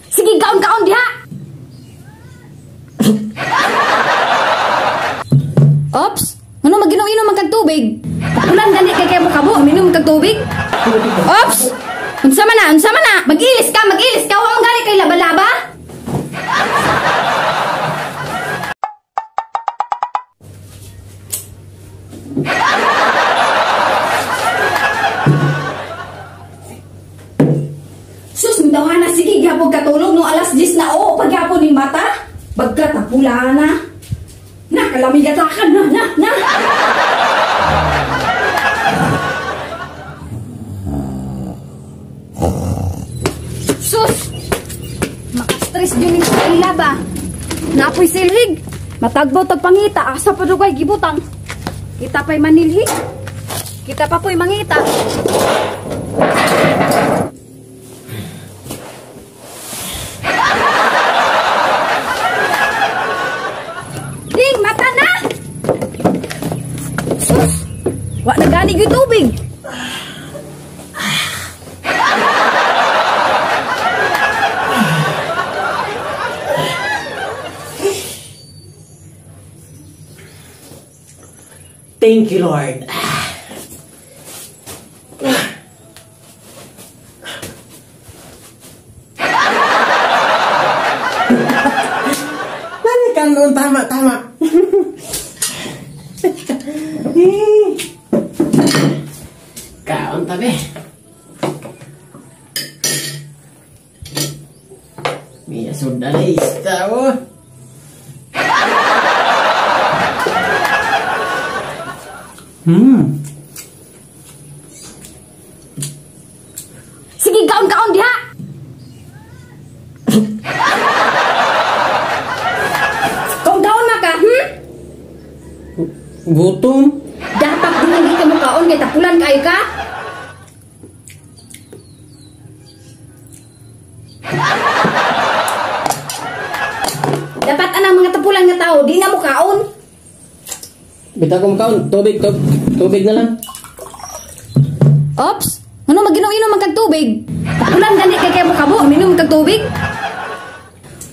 Sige, kaon-kaon diha. Ops, ano maginom-inom man kag tubig? Tapulan gani kay kay mo kabo, minom kag tubig. Ops! Unsa man na? Unsa man na? Mag-ilis ka, mag-ilis ka, wa man gani kay laba-laba. Sus, mitawana sige gyapon katulog no alas 10 na o pagyapon ni mata. Bagka tapula na. Na kalamig atakan na na na. Sus! Makastress yun yung ila ba? Napoy silhig. Matagbaw tag pangita. Asa pa dugay gibutang. Kita pa'y manilhig. Kita pa po'y mangita. Ding! Mata na! Sus! Wa na gani gyud tubig. Thank you, Lord. Nalikan doon, tama, tama. Kaon tabi. May sundalista, oh. Sige, kaon-kaon diha. Kaon-kaon na ka, hmm? Gutom. Dapat din ka mo kaon kay tapulan kaayo ka. Dapat anang mga tapulan nga tao, di na mo kaon. Bitaw ko kaon, tubig, tubig na lang. Ops, ano maginom-inom man kag tubig? Tapulan gani kay kay mo kabo, minom kag tubig.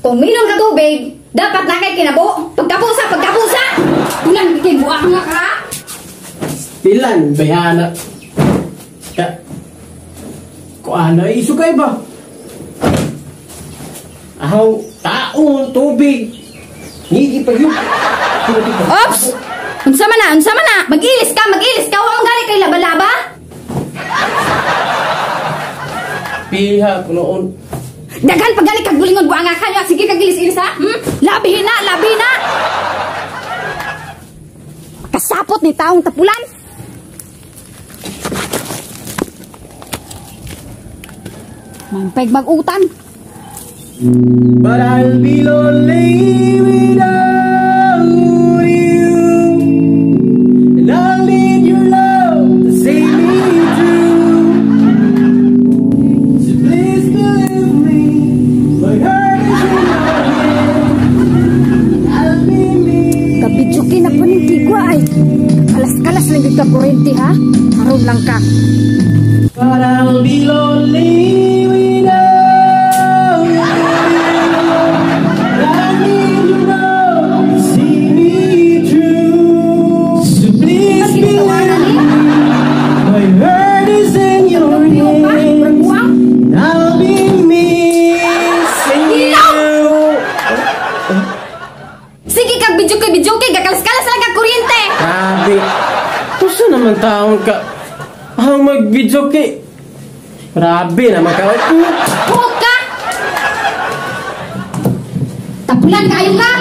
Kung minom kag tubig, dapat na kay kinabo. Pagkapusa, pagkapusa. Tulan kay buang nga ka. Pilan bayana. Ka. Kuana isugay ba? Ahaw, taon tubig. Ngigi pa yun. Ops! Unsa man na? Unsa man na? Mag-ilis ka, mag-ilis ka, wa man gani kay laba-laba. Piha kunoon. Daghan pa gani kag bulingon buanga ka, sige kag ilis-ilis ha. Hmm? Labi na, labi na. Kasapot ni taong tapulan. Mampeg mag-utan. But I'll be lonely without you, and I'll need your love to see me through. So please believe me, my heart is in your hands. I'll be me. Kabidyoke na po ng tigwa ay. Kalas-kalas lang yung kakurente ha. Karoon lang ka. But I'll be lonely without you. I need your love to see me through. So please believe me, my heart is in your hands. I'll be missing you. Sige kag bidyoke, gakalas-kalas lang kag kuryente. Grabe. Tusa naman taon ka. Ang magbidyoke. Grabe naman ka. Huwag ka! Tapulan kayo ka!